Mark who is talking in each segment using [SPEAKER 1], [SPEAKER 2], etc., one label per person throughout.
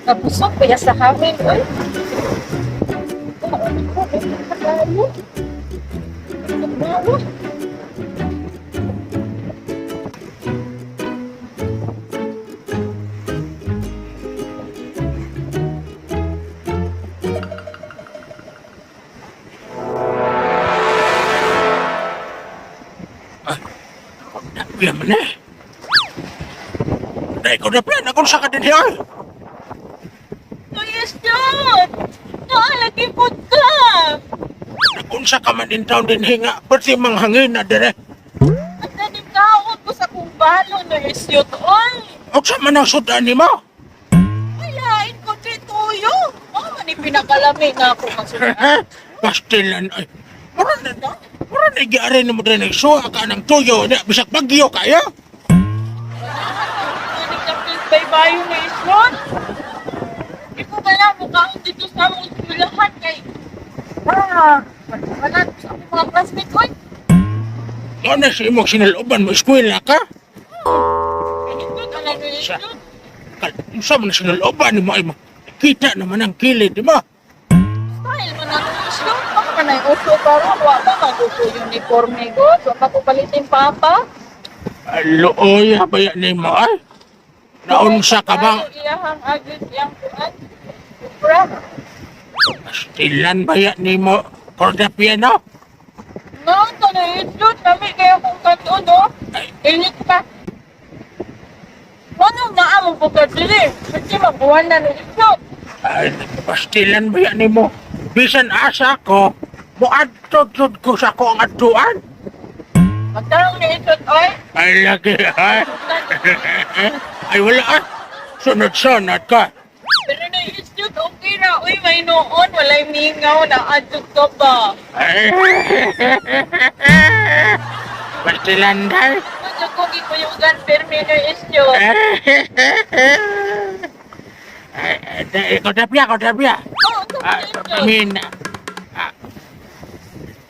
[SPEAKER 1] Kabusog kaya sa hangin, oy. Kaayo. Nagbawa.
[SPEAKER 2] Napiya man eh. Dahil ko na plan, akong sa din oy.
[SPEAKER 1] Kuya Stuart! Naalagi po ka!
[SPEAKER 2] Nakunsa ka man din taon din hinga, pati manghangin na dire.
[SPEAKER 1] Ang nanikaon ko sa kong balo na isyot, oy!
[SPEAKER 2] O sa man ang sudan ni mo?
[SPEAKER 1] Ayain ko di tuyo! Mga man pinakalami na ako magsulat.
[SPEAKER 2] Pastilan ay. Mura na, mura na gyari ni mo dire nagsuwa ka ng tuyo, na bisag bagyo kayo.
[SPEAKER 1] Baybayo na isyot! Di ko kaya mukhaon dito sa among eskwelahan kay... Ah! Wala sa akong mga classmates, oy!
[SPEAKER 2] Mo na si imong sinuloban mo eskwela ka?
[SPEAKER 1] Pinindot ang ano isyot!
[SPEAKER 2] Unsa man sinuloban ni mo ay kita naman ang kilid, di ba?
[SPEAKER 1] Style man ako isyot! Baka man ay uso karon, wa ba magusto uniforme ko? So, pa ko palitin papa?
[SPEAKER 2] Alooy, habaya ni mo ay. Naunsa ka bang
[SPEAKER 1] Iyahang agit iyang kuan. Kupra.
[SPEAKER 2] Pastilan ba yan ni mo? Corda piano?
[SPEAKER 1] No, to na itlot. Lami kaya kung kato, no?
[SPEAKER 2] Ay.
[SPEAKER 1] Init pa. Ano na among pagkadili? Kasi mabuhan na ng itlot.
[SPEAKER 2] Ay, pastilan ba yan ni mo? Bisan asa ko, muadto jud ko sa ko ang adtuan.
[SPEAKER 1] Magtarong ni itlot, oy.
[SPEAKER 2] Ay, lagi, ay. Ay, wala ah. Sunod-sunod ka.
[SPEAKER 1] Pero na itlot, okay ra. Uy, may noon. Walay mingaw na adto ka ba?
[SPEAKER 2] Ay. Pastilan day.
[SPEAKER 1] Gusto ko gikuyugan permi na itlot.
[SPEAKER 2] Ay, ay, Corda piano, corda piano.
[SPEAKER 1] Oh, ito
[SPEAKER 2] Ah,
[SPEAKER 1] na
[SPEAKER 2] I
[SPEAKER 1] itlot.
[SPEAKER 2] mean, ah,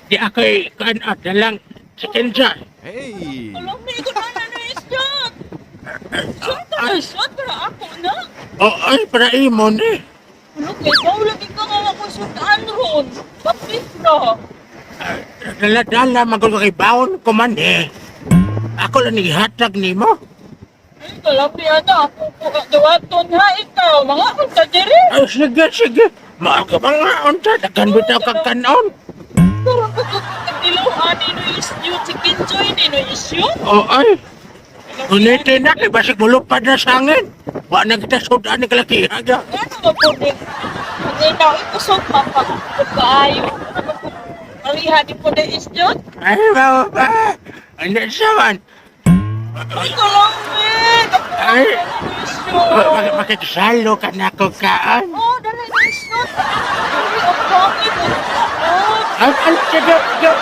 [SPEAKER 2] di ako kan dalang sa Kenja.
[SPEAKER 3] Hey!
[SPEAKER 1] Alam ni ko na na itlot. Sure ka na itlot, pero ako na.
[SPEAKER 2] Oh, ay, para imo ni.
[SPEAKER 1] Ano kay ikaw lagi ka nga ako sudan ron. Bakit na?
[SPEAKER 2] Dala-dala, magulo kay bawon ko man eh. Ako lang ihatag ni mo.
[SPEAKER 1] Ay, kalabi ana ako po duwaton ha ikaw. Mga akong kadiri.
[SPEAKER 2] Ay, sige, sige. Maaga pa nga, unsa, daghan bitaw kag kanon.
[SPEAKER 1] Karon ko katilaw ani no issue chicken joy ni no issue.
[SPEAKER 2] Oh, ay. Unitin na, kay basig mulupad na sa hangin. Wa na kita sudan ni kalakihan.
[SPEAKER 1] Ngano ba po ni? Ang inaw ikusog pa kaayo. Maliha di po na issue.
[SPEAKER 2] Ay, ba, ba. Ano siya man?
[SPEAKER 1] Ay, kalabi.
[SPEAKER 2] Ay.
[SPEAKER 1] Issue.
[SPEAKER 2] Makikisalo ka na ko kaan.
[SPEAKER 1] Oh, dali na issue. Ay, ang pangit.
[SPEAKER 2] Ay, ay, sige, sige.